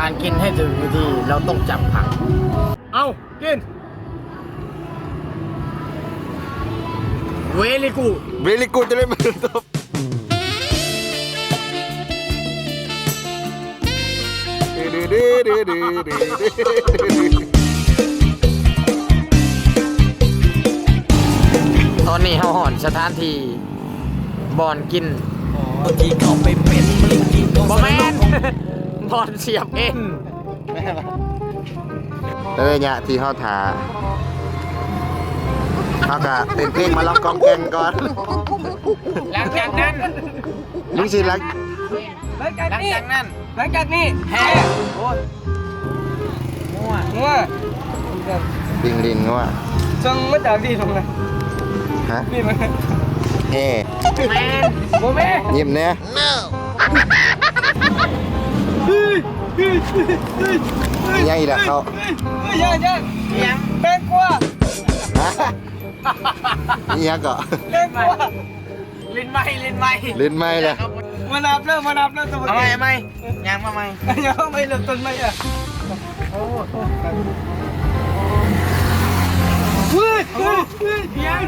ການກິນໃຫ້ຖືກວິທີ ເຮົາຕ້ອງຈັບຜັກ. ເອົາ ກິນ. Very good. Very good ຈະໄດ້ມາຕົບ. ຕອນນີ້ເຮົາຮອດສະຖານທີ່ບ່ອນກິນ ທີ່ເຂົ້າໄປເປັນ ບໍ່ແມ່ນ ບ່ອນສຽບເອັນ. ໃນໄລຍະທີ່ເຮົາຖ້າ ເຮົາກະເຕັ້ນເພງມາລອງກອງແກງກ່ອນ. ຫຼັງຈາກນັ້ນ ມຶງຊິຫຼັງ ຫຼັງຈາກນີ້ ຫຼັງຈາກນັ້ນ ຫຼັງຈາກນີ້ ແຫ່ ໂອ້ຍ ງົວ ງົວ ປິງລີນງົວ ສັ່ງມາຈາກທີ່ຕົງນະ ຮະ ນີ້ມາ ແຫ່ ແມ່ນ ບໍ່ແມ່ນ ຍິ້ມແດ່. ອີ່ຫຍັງອີກລະເຂົາ? ເອີຍ ຢ່າ ຢ່າ ອີ່ຫຍັງ? ແຕງກວາ. ຮະ? ອີ່ຫຍັງເກາະ? ແຕງກວາ. ຫຼິ້ນໃໝ່ ຫຼິ້ນໃໝ່ ຫຼິ້ນໃໝ່ລະ. ມານັບເດີ ມານັບເດີ. ເອົາໃໝ່ ເອົາໃໝ່ ຍ່າງມາໃໝ່ ຍ່າງມາໃໝ່ ເລີ່ມຕົ້ນໃໝ່. ເຮີ້ຍ ເຮີ້ຍ ອີ່ຫຍັງ?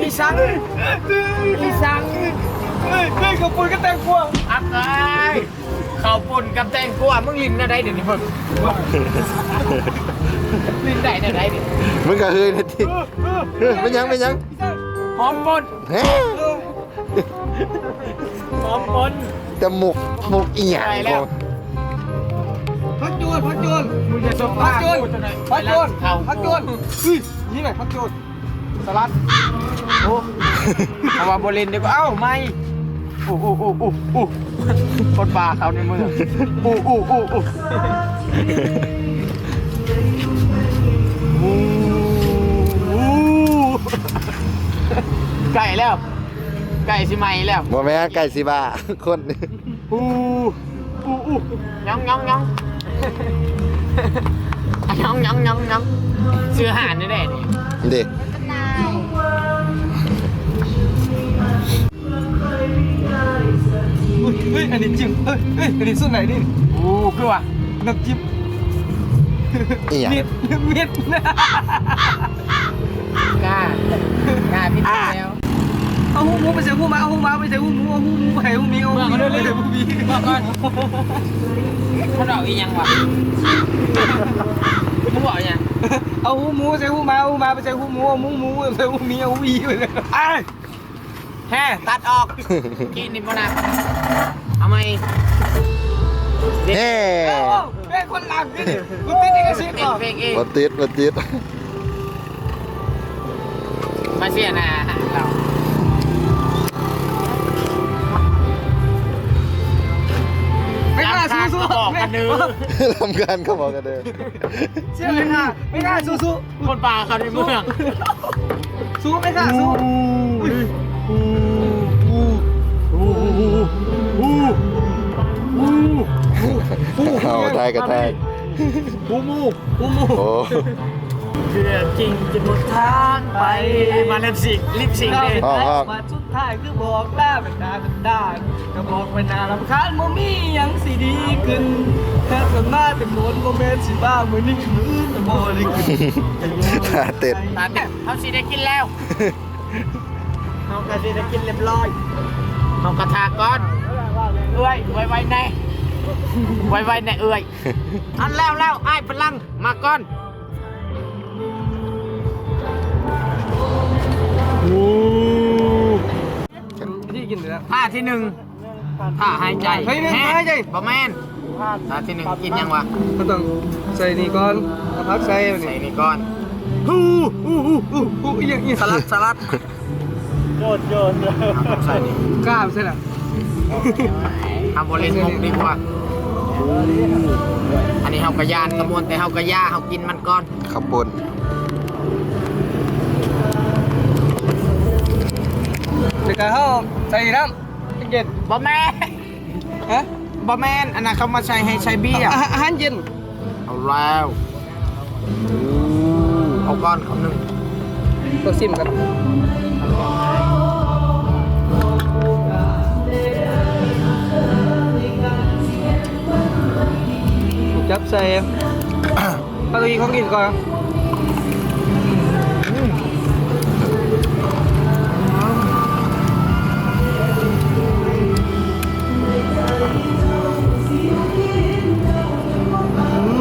ອີ່ສັງ ອີ່ສັງ? ເຮີ້ຍ ເຮີ້ຍ ເຂົ້າປຸ້ນກັບແຕງກວາ. ອັກອ້າຍ ເຂົ້າປຸ້ນກັບແຕງກວາ ມຶງຫຼິ້ນແນວໃດດຽວນີ້ເບິ່ງ ຫຼິ້ນໄດ້ແນວໃດນີ້? ມຶງກະເຮີຍແດ່ຕິ. ເຮີຍ ແມ່ນຫຍັງ ແມ່ນຫຍັງ? ຫອມປົ່ນ ແຮະ ຫອມປົ່ນ ແຕ່ໝົກ ໝົກອີ່ຫຍັງ? ໄປແລ້ວ ຜັກໂຈນ ຜັກໂຈນ ມຶງຈະສົບ ຜັກໂຈນ ຜັກໂຈນ ຜັກໂຈນ. ເຮີ້ຍ ນີ້ແຫຼະຜັກໂຈນ. ສະຫຼັດ ໂອ້ ເພາະວ່າບໍ່ຫຼິ້ນດີກວ່າ. ເອົ້າ ໃໝ່ ໂອ້ ໂອ້ ຄົນປ່າເຂົ້າໃນເມືອງ. ໂອ້ ໂອ້ ໂອ້ ໂອ້ ໃກ້ແລ້ວ ໃກ້ຊິໄໝ້ແລ້ວ. ບໍ່ແມ່ນ ໃກ້ຊິບ້າ ຄົນ. ອູ ອູ ອູ ຫຍັງ ຫຍັງ ຫຍັງ ຫຍັງ ຫຍັງ ຫຍັງ ຫຍັງ. ຊື່ຮ້ານນີ້ແຫຼະນີ້ ເດ້. ອຸ້ຍ ເຮີ້ຍ ອັນນີ້ຈິ້ມ ເຮີ້ຍ ເຮີ້ຍ ອັນນີ້ຊຸດໃດນີ້? ໂອ້ ຄືວ່າ ນ້ຳຈິ້ມ ອີ່ຫຍັງ? ມິດ ມິດ ກ້າ ກ້າ ມິດແລ້ວ. ເອົາຫູໝູໄປໃສ່ຫູໝາ ເອົາຫູໝາໄປໃສ່ຫູໝູ ເອົາຫູໝູໄປໃຫ້ຫູໝີ ເອົາຫູໝີໄປໃສ່ຫູໝີ. ບອກກ່ອນ ມັນເວົ້າອີ່ຫຍັງວະ? ມັນເວົ້າອີ່ຫຍັງ? ເອົາຫູໝູໃສ່ຫູໝາ ເອົາຫູໝາໄປໃສ່ຫູໝູ ເອົາໝູ ໝູໃສ່ຫູໝີ ເອົາຫູໝີໄປເລີຍ. ອ້າຍ ແຮ ຕັດອອກ ກີ້ນີ້ບໍ່ນັບ ເອົາໃໝ່. ແຮ ເປັນຄົນຫຼັງນີ້ ບໍ່ຕິດລິຂະສິດບໍ່? ບໍ່ຕິດ ບໍ່ຕິດ. ມາເສຍໜ້າເຮົາ ໄປຫາສູ້ໆ ລຳຄານກະບອກກະເດີ ລຳຄານກະບອກກະເດີ. ເສຍເວລາ ໄປຫາສູ້ໆ ຄົນປ່າເຂົ້າໃນເມືອງ. ສູ້ໄປຫາສູ້. ອູ ອູ ອູ ອູ ເອົາ ໄທກະໄທ ອູໝູ ປູໝູ ໂອ້ ເກືອບຈິງຈົນໝົດທາງໄປ. ມາລິບຊິງ ລິບຊິງເດ້. ຮ້ອງ ຮ້ອງ ບາດສຸດທ້າຍຄືບອກລາບັນດາກັນດານ ກະບອກໄວ້ໜ້າລຳຄານ ບໍ່ມີຫຍັງຊິດີຂຶ້ນ. ແຕ່ສ່ວນມາແຕ່ໂດນ ບໍ່ແມ່ນຊິວ່າມື້ນີ້ຄືນ ບໍ່ໄດ້ຂຶ້ນ. ທ່າເຕັ້ນ ທ່າເຕັ້ນ ເຮົາຊິໄດ້ກິນແລ້ວ ເຮົາກະຊິໄດ້ກິນລຽບລ້ອຍ. ເຮົາກະຖ້າກ່ອນ ເອື້ອຍ ໄວໆແດ່ ໄວໆແດ່ເອື້ອຍ. ອັນແລ້ວ ແລ້ວ ອ້າຍພະລັງ ມາກ່ອນ. ໂອ້ ວິທີກິນແລ້ວ ທ່າທີໜຶ່ງ ຖ້າຫາຍໃຈ ເຮີ້ຍ ແມ່ນຫາຍໃຈ ບໍ່ແມ່ນ. ທ່າທີໜຶ່ງກິນຫຍັງວະ? ເຮົາຕ້ອງໃສ່ນີ້ກ່ອນ ເອົາຜັກໃສ່ ໃສ່ນີ້ກ່ອນ. ຫູ ຫູ ຫູ ຫູ ອີ່ຫຍັງ ອີ່ຫຍັງ? ສະຫຼັດ ສະຫຼັດ. ໂຈດ ໂຈດ ໃສ່ນີ້ ກ້າມໃສ່ລະ. ເຮົາບໍ່ຫຼິ້ນມຸກດີກວ່າ. ອັນນີ້ເຮົາກະຢ້ານກະມ່ວນ ແຕ່ເຮົາກະຢ່າ ເຮົາກິນມັນກ່ອນ. ເຂົ້າປຸ້ນ ແລ້ວກະເຮົາໃສ່ນ້ຳ ເຢັນ ບໍ່ແມ່ນ ຮະ ບໍ່ແມ່ນ ອັນນັ້ນເຂົາມາໃສ່ໃຫ້ໃສ່ເບຍ ອາຫານເຢັນ. ເອົາແລ້ວ ເອົາກ່ອນຄຳໜຶ່ງ ຕ້ອງຊີມກ່ອນ. ໂອ້ ໃສ່ ເອົາອີກ ຂອງກິນກ່ອນ. ອືມ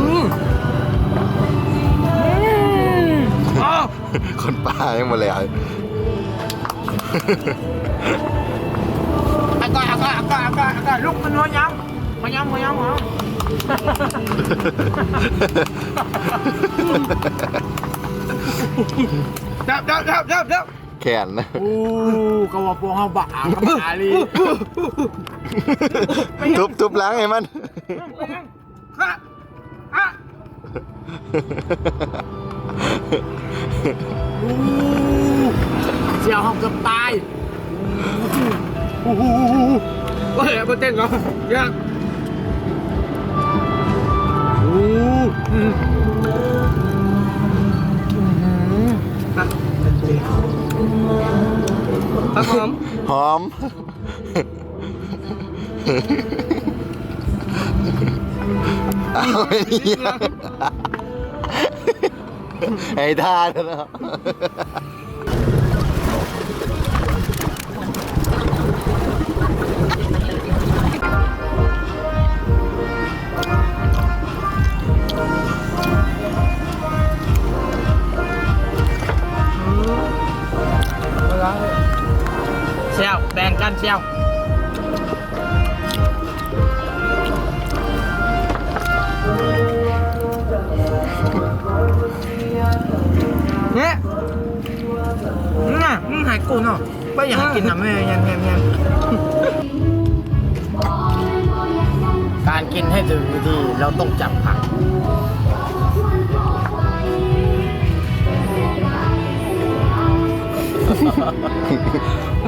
ອືມ ອ້າວ ຄົນປ່າຍັງບໍ່ແລ້ວ. ອາກາດ ອາກາດ ອາກາດ ອາກາດ ອາກາດ ລຸກຂຶ້ນ ຫົວຍຳ ຫົວຍຳ ຫົວຍຳ ຫົວຍຳ. ຈັບ ຈັບ ຈັບ ຈັບ ຈັບ ແຂນ. ໂອ້ ກໍວ່າພວກເຮົາບ້າ ບ້າອີ່ຫຼີ. ທຸບ ທຸບຫຼັງໃຫ້ມັນ. ໂອ້ ສ່ຽວເຮົາເກືອບຕາຍ. ໂອ້ໂຫ ໂອ້ຍ ບໍ່ເຕັ້ນເນາະ ຢາກ. ໂອ້ ອືມ ຜັກຫອມ ຫອມ. ເອົາໄປນີ້ ໃຫ້ທ່ານເນາະ. ແຊວ ແບ່ງກັນແຊວ. ເນຍ ນະ ມຶງໃຫ້ກູເນາະ ໄປຢາກກິນນຳແມ່ ແມ່ນໆ. ການກິນໃຫ້ຖືກວິທີ ເຮົາຕ້ອງຈັບຜັກ.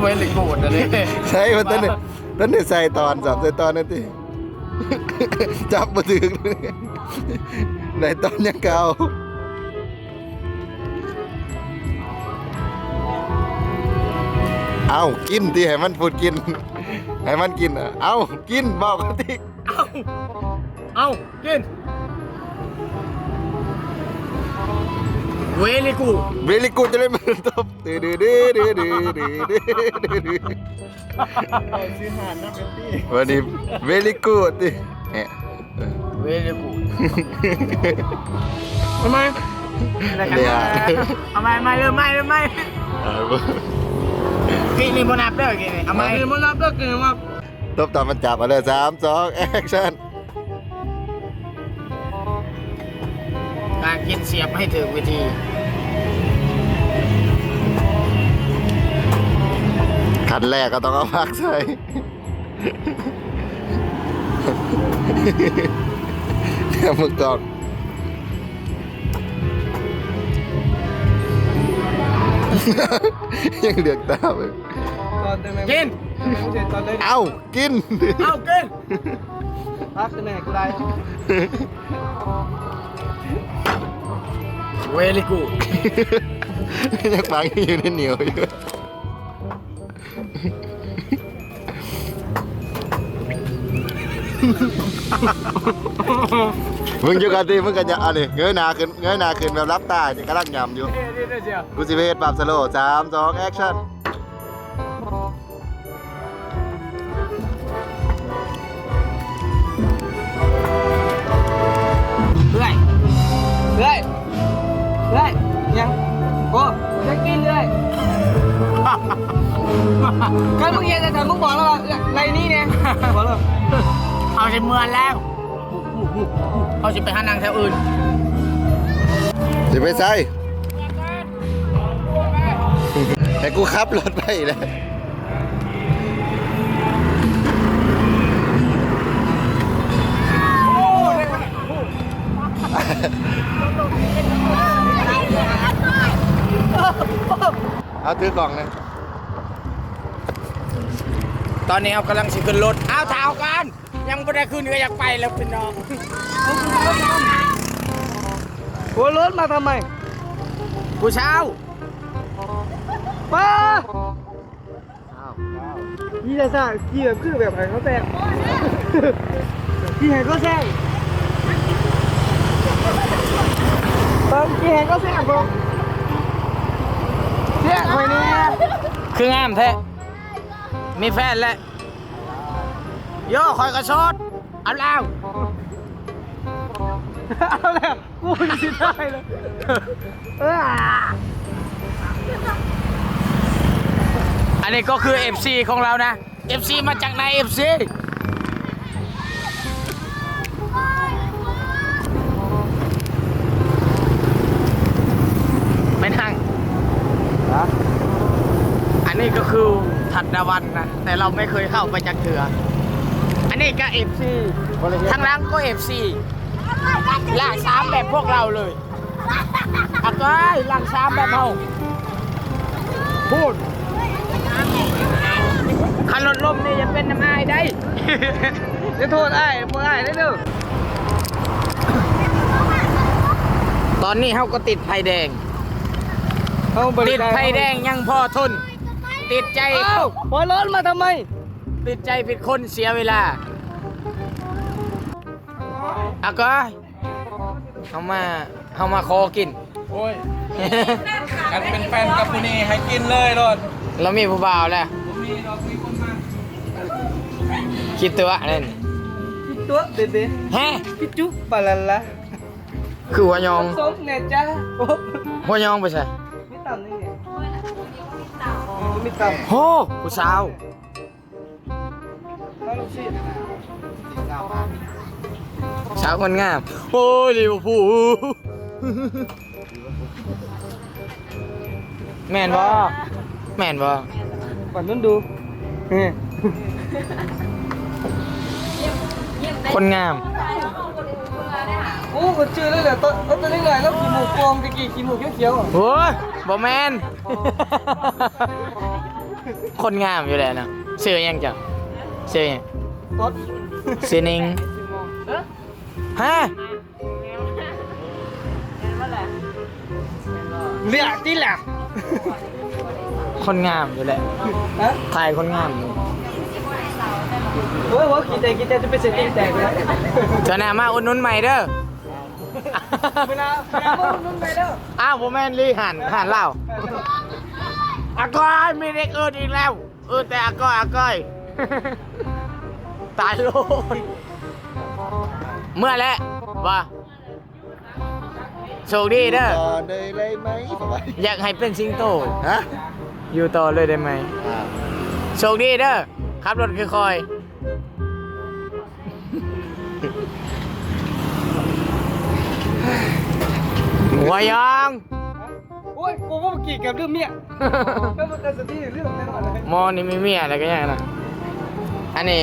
ເວລິກູດ ອັນນີ້ ໃຊ່ ມັນຕົວນີ້. ທັນໄດ້ໃສ່ຕອນ ສາມໃສ່ຕອນນັ້ນຕິ ຈັບບໍ່ຖືກ ໄດ້ຕອນຫຍັງກະເອົາ. ເອົ້າ ກິນຕິ ໃຫ້ມັນພູດກິນ ໃຫ້ມັນກິນ. ເອົ້າ ກິນ ບອກເຂົາຕິ ເອົ້າ ເອົ້າ ກິນ. Very good very good ຈະໄດ້ມາຕົບ ເອົາຊື້ຫານນຳເອັມຕີ ວັນນີ້ very good ຕິ very good. ເອົາໃໝ່ ເອົາໃໝ່ ເລີ່ມໃໝ່ ເລີ່ມໃໝ່. ກິນນີ້ບໍ່ນັບເດີ ກິນນີ້ ເອົາໃໝ່ ກິນນີ້ບໍ່ນັບເດີ ກິນນີ້ບໍ່ນັບ. ຕົບຕອນມັນຈັບ ເອົາເລີຍ ສາມ ສອງ ແອັກຊັນ. ການກິນສຽບໃຫ້ຖືກວິທີ ຂັ້ນແລກກໍຕ້ອງເອົາຜັກໃສ່ ແນມເບິ່ງກ້ອງ ຍັງເຫຼືອກຕາເບິ່ງ ຕອນແຕ່ແມ່ງ ກິນ ແຕ່ແມ່ງບໍ່ໃຊ່ຕອນໄດ້ ເອົ້າ ກິນ ເອົ້າ ກິນ. ພັກແນ່ກູໄດ້ very good. ຍັງປັງຢູ່ໃນໜຽວຢູ່ ມຶງຢູ່ກັນຕິ ມຶງກໍຢ່າ ອັນນີ້ ເງີຍໜ້າຂຶ້ນ ເງີຍໜ້າຂຶ້ນແບບຫຼັບຕາ ກຳລັງຫຍ້ຳຢູ່. ກູຊິໄປເຮັດບາບສະໂລ ສາມ ສອງ ແອັກຊັນ. ເອື້ອຍ ເອື້ອຍ ເອື້ອຍ ຫຍັງ? ໂອ້ ຢາກກິນເອື້ອຍ. ຄັນມຶງເຮັດຈັ່ງຊັ້ນ ມຶງບອກແລ້ວວ່າ ເອື້ອຍ ໄລ່ໜີແດ່ ບອກແລ້ວ. ເຮົາຊິເມືອແລ້ວ ເຮົາຊິໄປຫານັ່ງແຖວອື່ນ. ຊິໄປໃສ? ໃຫ້ກູຂັບລົດໄປແຫຼະ. ເອົາຖືກ້ອງແດ່. ຕອນນີ້ເຮົາກຳລັງຊິຂຶ້ນລົດ. ອ້າວ ຖ້າເຮົາກັນ ຍັງບໍ່ໄດ້ຂຶ້ນກໍຢາກໄປແລ້ວພີ່ນ້ອງ. ໂອ້ ລົດມາທຳໄມ? ຜູ້ສາວ. ປ້າ ຂີ່ຊ້າໆ ຂີ່ແບບ ຄືແບບໃຫ້ເຂົາແຊງ ຂີ່ໃຫ້ເຂົາແຊງ. ເບິ່ງ ຊິເຫັນກໍແຊບເບິ່ງ ເຊື່ອຂ້ອຍແດ່. ຄືງາມແທ້ ມີແຟນແລ້ວ. ໂຢ ຂ້ອຍກໍໂສດ ເອົາແລ້ວ ເອົາແລ້ວ ກູຊິໄດ້ແລ້ວ. ອັນນີ້ກໍຄືເອັຟຊີຂອງລາວນະ ເອັຟຊີມາຈາກໃນ ເອັຟຊີ ແມ່ນຫຍັງ? ຮະ? ອັນນີ້ກໍຄືທັດດາວັນນະ ແຕ່ເຮົາໄມ່ເຄີຍເຂົ້າໄປຈັກເທື່ອ. ອັນນີ້ກໍເອັຟຊີ ທາງຫຼັງກໍເອັຟຊີ ລ້າງຊາມແບບພວກເຮົາເລີຍ. ອາກອຍ ລ້າງຊາມແບບເຮົາ ພຸ້ນ ຄັນລົດລົ້ມນີ້ຢ່າເປັນນຳອ້າຍໄດ໋ ຢ່າໂທດອ້າຍ ພວກອ້າຍໄດ້ເດີ. ຕອນນີ້ເຮົາກໍຕິດໄຟແດງ ເຮົາບໍລິການ ຕິດໄຟແດງຍັງພໍທົນ ຕິດໃຈ ອ້າວ ຫົວຮ້ອນມາທຳໄມ? ຕິດໃຈຜິດຄົນເສຍເວລາ ອາກອຍ. ເຮົາມາ ເຮົາມາຂໍກິນ. ໂອ້ຍ ຄັນເປັນແຟນກັບຜູ້ນີ້ໃຫ້ກິນເລີຍໂລດ. ລາວມີຜູ້ບ່າວແລ້ວ. ບໍ່ມີດອກ ມີຄົນມາ. ຄິດຕົວະນັ້ນ. ຄິດຕົວະເບເບ. ແຮະ ຄິດຈຸບາລາລາ. ຄືຫົວຍອງ. ສົມແນ່ຈ້າ. ໂອ້ ຫົວຍອງໄປໃສ? ມີຕຳນີ້. ມີຕຳ. ໂຫ ຜູ້ສາວ. ສາວຄົນງາມ ໂອ້ຍ ລິເວີພູ ແມ່ນບໍ່? ແມ່ນບໍ່? ປານນັ້ນດູ ຄົນງາມ. ໂອ້ ກໍຈື່ແລ້ວແຫຼະ ຕອນ ຕອນນ້ອຍໆ ລາວຂີ້ມູກປ່ອງ ແຕ່ກີ້ຂີ້ມູກຂຽວໆ. ໂອ້ຍ ບໍ່ແມ່ນ. ຄົນງາມຢູ່ແຫຼະເນາະ. ຊື່ຫຍັງເຈົ້າ? ຊື່ຫຍັງ? ສົດ. ຊື່ນິງ. ຮະ? ເລືອກຕິລະ. ຄົນງາມຢູ່ແຫຼະ. ຮະ? ຖ່າຍຄົນງາມຢູ່. ໂອ້ຍ ເວົ້າຂີ້ແຕກ ຂີ້ແຕກ ຈະໄປເສຍຕີນແຕກແລ້ວ. ເທື່ອໜ້າມາອຸດໜູນໃໝ່ເດີ. ເວລາ ເວລາມາອຸດໜູນໃໝ່ເດີ. ອ້າວ ບໍ່ແມ່ນລີ ຮ້ານ ຮ້ານລາວ. ອາກອຍ ມີເດັກເອີ້ນອີກແລ້ວ ເອີ້ນແຕ່ອາກອຍ ອາກອຍ ຕາຍໂລດ. ເມື່ອແລ້ວວ່າ ໂຊກດີເດີ. ຢູ່ຕໍ່ໄດ້ໄດ້ໄໝ? ຢາກໃຫ້ເປັນສິງໂຕ. ຮະ? ຢູ່ຕໍ່ເລີຍໄດ້ໄໝ? ອ່າ ໂຊກດີເດີ ຂັບລົດຄ່ອຍໆ. ຫົວຍອງ. ໂອ້ຍ ກູບໍ່ກີ້ເກືອບລືມເມຍ. ແລ້ວມັນກໍສະຕິລືມແນ່ນອນເລີຍ. ໝໍນີ້ມີເມຍແລ້ວກໍຍັງນະ. ອັນນີ້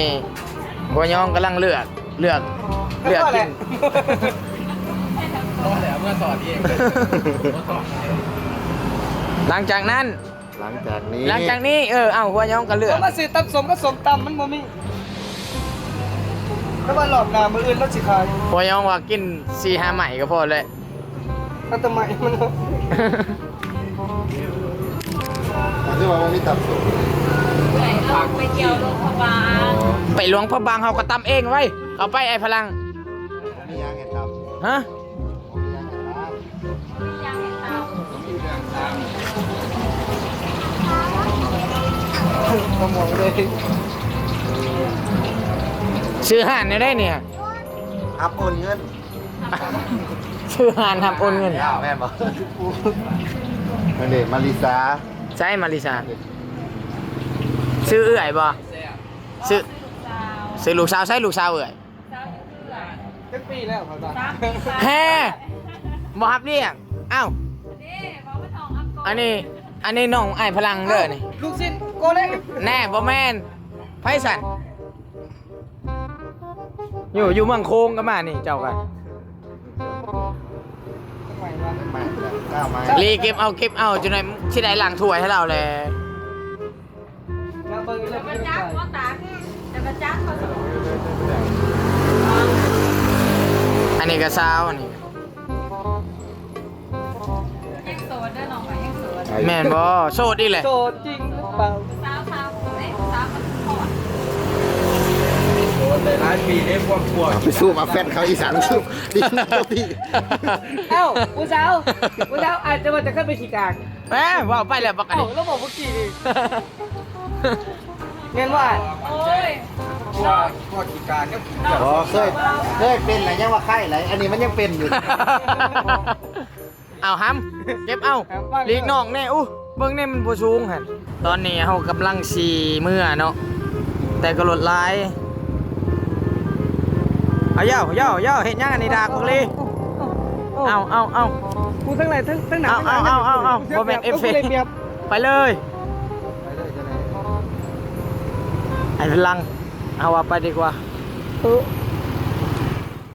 ຫົວຍອງກຳລັງເລືອກ ເລືອກ ເລືອກກິນ. ພໍແລ້ວ ເມື່ອສອນເອງ. ຫຼັງຈາກນັ້ນ ຫຼັງຈາກນີ້ ຫຼັງຈາກນີ້ ເອີ ເອົາ ຫົວຍອງກໍເລືອກ. ເອົາມາຊື້ຕຳສົ້ມກັບສົ້ມຕຳ ມັນບໍ່ມີ. ແຕ່ວ່າລອບໜ້າມື້ອື່ນລາວຊິຂາຍ. ຫົວຍອງວ່າກິນສີ່ຫ້າໄມ້ກໍພໍແລ້ວ. ເອົາແຕ່ໄມ້ມັນ. ອັນທີ່ວ່າບໍ່ມີຕຳສົ້ມ. ເອື້ອຍລາວໄປທ່ຽວຫຼວງພະບາງ. ໄປຫຼວງພະບາງເຮົາກໍຕຳເອງໄວ້. ເອົາໄປ ໄອ້ພະລັງ. ມີຫຍັງໃຫ້ຕຳ? ຮະ? ຊື້ຮ້ານແນວໃດນີ້? ຮັບໂອນເງິນ. ຊື້ຮ້ານຮັບໂອນເງິນ. ແມ່ນບໍ່? ນັ້ນເດ້ ມາລິສາ. ໃສມາລິສາ? ຊື້ເອື້ອຍບໍ່? ຊື້ ຊື້ລູກສາວ. ໃສລູກສາວເອື້ອຍ? ຈັກປີແລ້ວຂ້ອຍວ່າ. ແຮ ບໍ່ຮັບລ້ຽງ. ອ້າວ ອັນນີ້ ອັນນີ້ນ້ອງອ້າຍພະລັງເດີນີ້. ລູກຊິ້ນໂກເລັກ. ແນ່ ບໍ່ແມ່ນ. ໃຜຊັ້ນ? ຢູ່ ຢູ່ເມືອງໂຂງກໍມານີ້ ເຈົ້າກໍ. ລີເກັບເອົາ ເກັບເອົາ ຈັ່ງໃດຊິໄດ້ລ້າງຖ້ວຍໃຫ້ລາວແຫຼະ. ມາເບິ່ງເລື່ອງ ແຕ່ປະຈັກ ແຕ່ປະຈັກເຂົາສະ ອັນນີ້ກໍຊາວ ອັນນີ້ ຍັງໂສດເດີ ນ້ອງກໍຍັງໂສດ. ແມ່ນບໍ່? ໂສດອີກແຫຼະ. ໂສດຈິງຫຼືເປົ່າ? ສາວ ສາວ ເອີຍ ສາວມັນໂສດ. ໂອ້ຍ ຫຼາຍປີເດ້ພວກພວກ ໄປສູ້ມາແຟນເຂົາອີສານ ສູ້ ຕີນຕົບຕີນ. ເອົ້າ ຜູ້ສາວ ຜູ້ສາວ ອາດຈະວ່າຈະເຄີຍໄປຂີ້ກາງ. ແໝ ເວົ້າໄປແລ້ວບັກອັນນີ້ ເອົ້າ ລາວບອກເມື່ອກີ້ນີ້ ແມ່ນບໍ່ອ້າຍ? ໂອ້ຍ ພວກ ພວກຂີ້ກາງກັບຂີ້ກາງ ບໍ່ເຄີຍ ເຄີຍເປັນແລ້ວຍັງວ່າໄຂ້ຫຼາຍ ອັນນີ້ມັນຍັງເປັນຢູ່. ເອົາຫຳ ເກັບເອົາ ຫຳຟັງ ຫຼີກນ້ອງແດ່. ອູ້ ເບິ່ງແດ່ ມັນບໍ່ສູງຫັ້ນ. ຕອນນີ້ເຮົາກຳລັງຊິເມືອເນາະ ແຕ່ກໍລົດຫຼາຍ. ເອົາ ເຍົາ ເຍົາ ເຍົາ ເຮັດຫຍັງອັນນີ້ດາກບັກຫຼີ? ເອົາ ເອົາ ເອົາ ເອົາ ກູທັງຫຼາຍທັງ ທັງໜັກ ເອົາ ທັງໜັກ ເອົາ ເອົາ ເອົາ ບໍ່ແມ່ນເອັຟເຟັກ ເອົາ ກູໄດ້ປຽບ ໄປເລີຍ ໄອ້ພະລັງ ເຮົາວ່າໄປດີກວ່າ. ໂອ້